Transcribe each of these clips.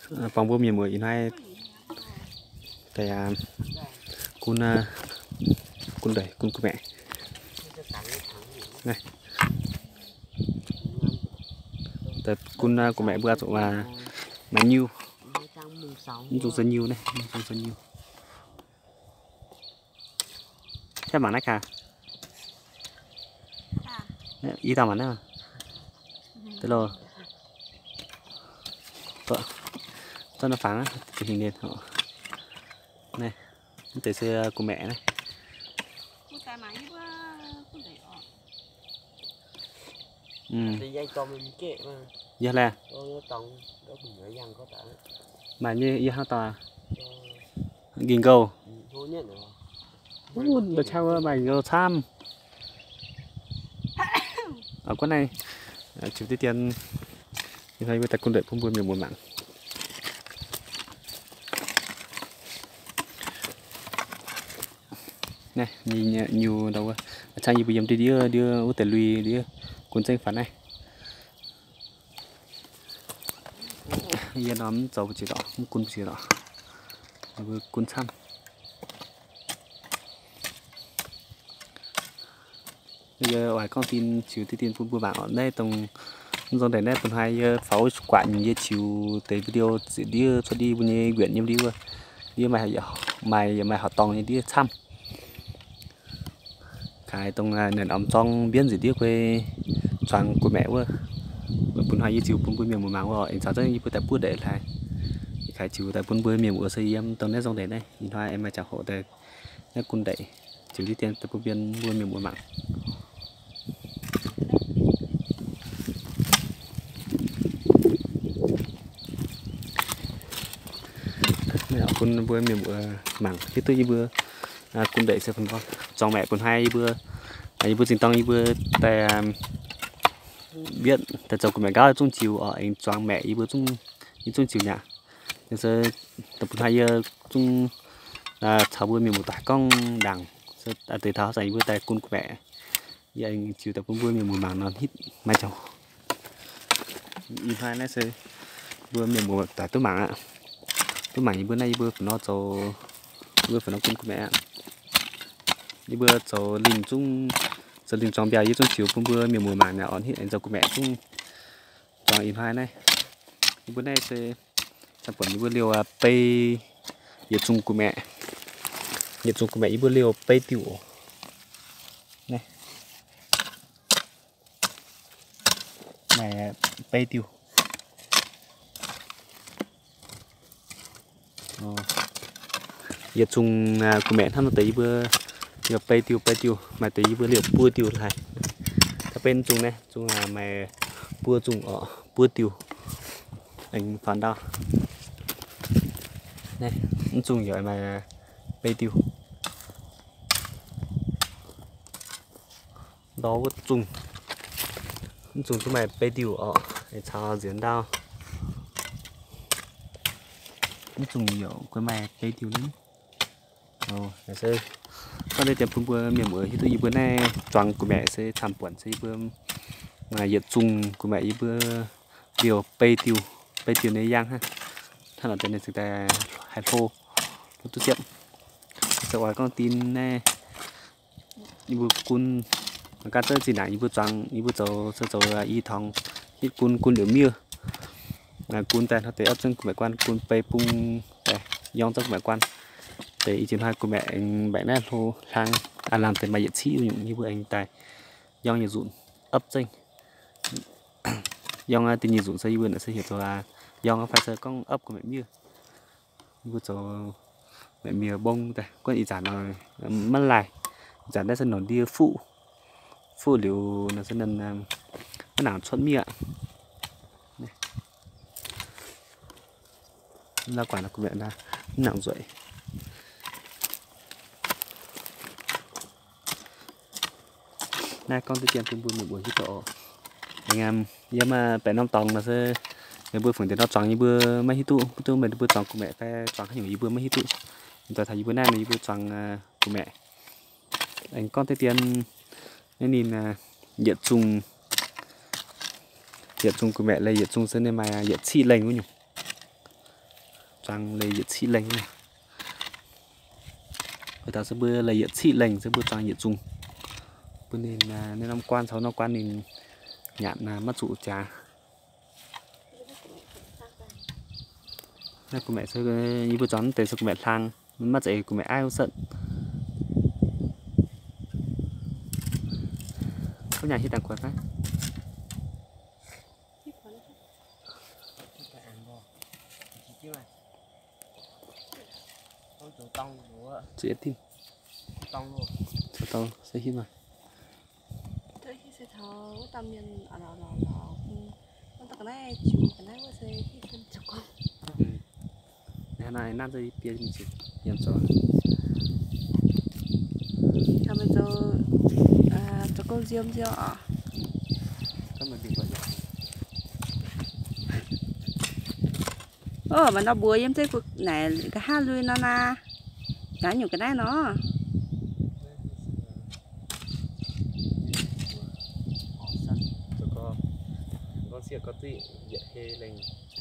Buangh mbuo mienh muoz ih hnoi daaih gunv, gunv ndeic, gunv gu'maeqc. Daaih gunv gu'maeqc mbuo zuqc maaih nyiuh, mv zungh se nyiuh naaiv, mv zungh se nyiuh. Hietv mangc naaiv kaax. Ih dauh mangc naaiv. Deix loh. Zorqv naaiv fangx, hingh ninh. Naaiv, mv deix se gu'maeqc naaiv. Yie laeh. Maaih nyei yie hnangv dauh. Ging gouh. Wuov, maaih ging gouh camv. Guov naaiv, ziux diqv dien, ih hnoi yie mbuo daaih gunv ndeic bun mbuo mienh muoz mangc. Naaiv, nyei nyei nyuc ndau wuov, cangv yie mbuo yiem ndiev ndiev wuov deix lui ndiev gunv zengv faaux naaiv. Yie norm mv zoux mbu'ziex lorqc, mv gunv mbu'ziex lorqc. Yie mbuo gunv camv. Yie oix gorngv dien ziux diqv dien bun mbuo mangc oc. Naaiv dongh mv nzong ndeic naaiv bun hnoi yie faaux wuov guatc nyungc yie ziux deix video ziepc ndiev cuotv ndiev mbuo nyei nquenc nyei ndiev wuov, ndiev maaih, maaih yaac maaih horqc dorngh nyei ndiev camv. Kaaix dongh naaic norm zorng mbienv nzengc ndiev guei zuangx gu'maeqc wuov, bun hnoi yie ziux bun mbuo mienh muoz mangc wuov, aengx caux zengv yie mbuo daaih buov ndeic hlaax. Kaaix ziux daaih bun mbuo mienh muoz se yiem dongh naaiv nzong ndeic naaiv, ih hnoi aengx maaih ziangh hoc daaih naaiv gunv ndeic, ziux diqv dien daaih bun mbuo mienh muoz mangc. Bun mbuo mienh muoz mangc hiuv duqv yie mbuo gunv ndeic se zuangx maeqc bun hnoi yie mbuo, yie mbuo zinh dorng yie mbuo daaih mbietv daaih zoux gu'maeqc nqaauv zungv ziux oc, aengx zuangx maeqc yie mbuo zungv, yie zungv ziux nyaqc. Se daaih bun hnoi yie zungv caux mbuo mienh muoz doic gorngv ndaangc, se deix taux haaix zanc yie mbuo daaih gunv gu'maeqc, yie aengx ziux daaih bun mbuo mienh muoz mangc nor hitv maaih jauv. Ih hnoi naaiv se mbuo mienh muoz doic duqv mangc aqv. Duqv mangc yie mbuo naaiv yie mbuo fungc nor zoux, yie mbuo fungc nor gunv gu'maeqc aqv. Yie mbuo zoux lingh zungv, zoux lingh zuangx mbiauh yie zungv ziux bun mbuo mienh muoz mangc naaic oc, hitv aengx zoux gu'maeqc zungv zuangx ih hnoi naaiv. Yie mbuo naaiv se camv buonc yie mbuo liouh bei yietc zungh gu'maeqc. Yietc zungh gu'maeqc yie mbuo liouh bei diuh. Naaiv, maaih bei diuh. Yietc zungh gu'maeqc hnangv nor deix yie mbuo liouh bei diuh bei diuh, maaih deix yie mbuo liouh buo diuh hlaaix. Da'beiv zungh naaiv, zungh maaih buo zungh oc, buo diuh. Aengx faaux ndau. Naaiv, mv zungh yaac maaih bei diuh. Ndau wuov zungh, mv zungh duqv maaih bei diuh oc, caux nziex ndau. Mv zungh yaac guei maaih bei diuh ni. Gorngv deix dien bun mbuo mienh muoz hiuv duqv yie mbuo naaiv zuangx gu'maeqc se camv buonc se yie mbuo maaih yietc zungh gu'maeqc yie mbuo liouh bei diuh, bei diuh nyei yangh hnangv. Hnangv nor deix ninh cingx daaih haih hlo, hlo duqv siepv. Se oix gorngv dien naaiv yie mbuo gunv, mangc gaax zengv zinh ndaangc yie mbuo zuangx, yie mbuo zoux, se zoux i torngx hitv gunv, gunv liouc miev. Gunv daaih hnangv deix opv zengv gu'maeqc guan, gunv bei bung daaih yorngv zengv gu'maeqc guan. Deix i ziex hnoi gu'maeqc aengx mbaeqc naaiv hlo hlang, aav lamh deix maaih yietc ciqv nyungc yie mbuo aengx daaih yorngv yietc nzunc opv zengv. Yorngv da'nyeic nzunc se yie mbuo naaic se heuc zoux yorngv fai se gorngv opv gu'maeqc miev. Yie mbuo zoux maeqc miev mbong daaih, guonv ih zanc nor maiv laih. Ih zanc naaiv se nongc ndie fuqv, fuqv liuz nor se maiv nangc cuotv miev aqv. La'guaih nor mv nangc nzueic. Naaiv gorngv deix dien bun mbuo mienh mbuo hiuv duqv oc. Aengx yiem baeqc norm dorngx nor se meih mbuo fungc deix nor zuangx yie mbuo maiv hiuv duqv, mv duqv meih mbuo zuangx gu'maeqc fai zuangx haaix nyungc yie mbuo maiv hiuv duqv. Doix taux yie mbuo naaiv nor yie mbuo zuangx gu'maeqc. Aengx gorngv deix dien naaiv ninh yietc zungh, yietc zungh gu'maeqc leiz yietc zungh se ninh maaih yietc ciqv lengh wuov nyungc. zuangx leiz yietc ciqv lengh. Wuov dauh se mbuo leiz yietc ciqv lengh se mbuo zuangx yietc zungh. Bun ninh, ninh norm guaan caux norm guaan ninh nyanc maiv zuqc jaax. Naaiv gu'maeqc se yie mbuo zuangx deix se gu'maeqc hlang, maiv zeiz gu'maeqc aiv wuov setv. Guv nyanc hiv dangx kuonx fai? Zuqc yietc dinh. Zoux dau se hiv maaih. Naaiv nanv za'gengh bieqc mingh ziqc yiem zoux. Zoux, zoux gong nziou nziou oc. Ov, maaih nor mbuox yiem zeiv gu naaic nqa'haav lui nor naaic. Gaax nyungc ga'naaiv nor.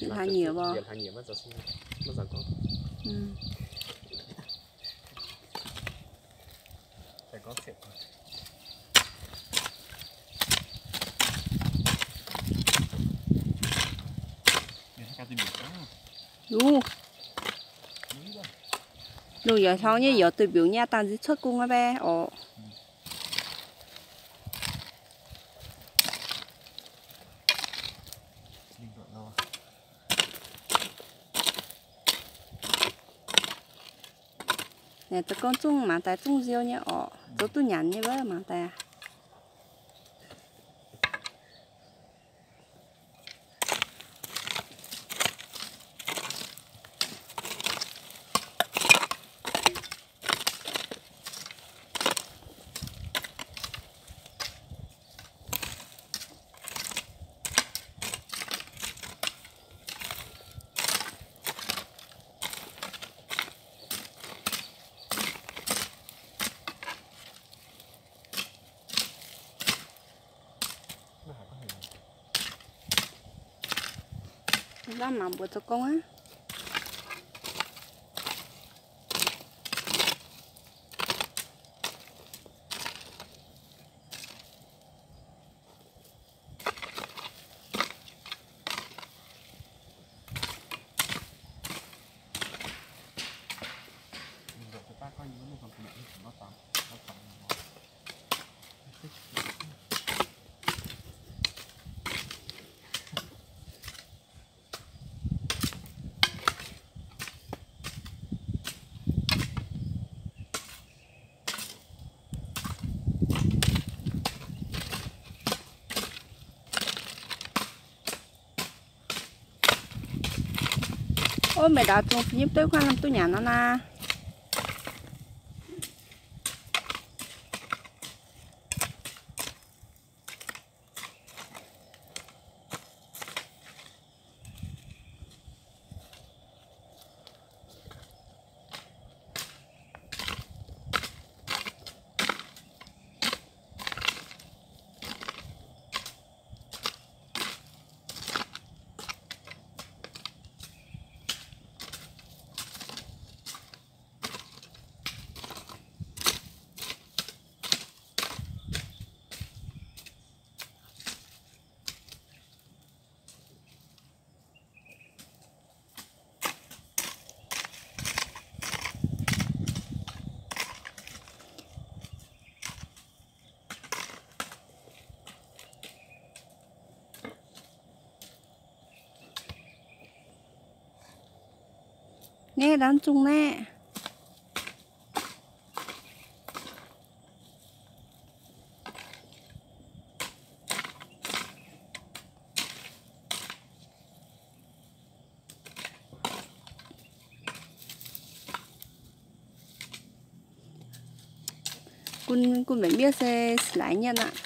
Hlaax nyieqc mbuo. Lungh, lungh yaac hlorng nyei, yaac duih mbiungc nyei, dangh nziex cuotv gong aqv mbaeqv oc. Naaic zoux gong zungv mangc daaih zungv nziou nyei oc. Zoux duqv nyanc nyei wuov mangc daaih. Lamh mangc mbuox zoux gong aqv. Ov, meih ndaauv zungh fih nyei duqv kuanh lamh duqv nyanc nor naaic. Naaiv dangv zungh naaiv. Gunv, gunv mbenc miev se slaaix nyienh aqv.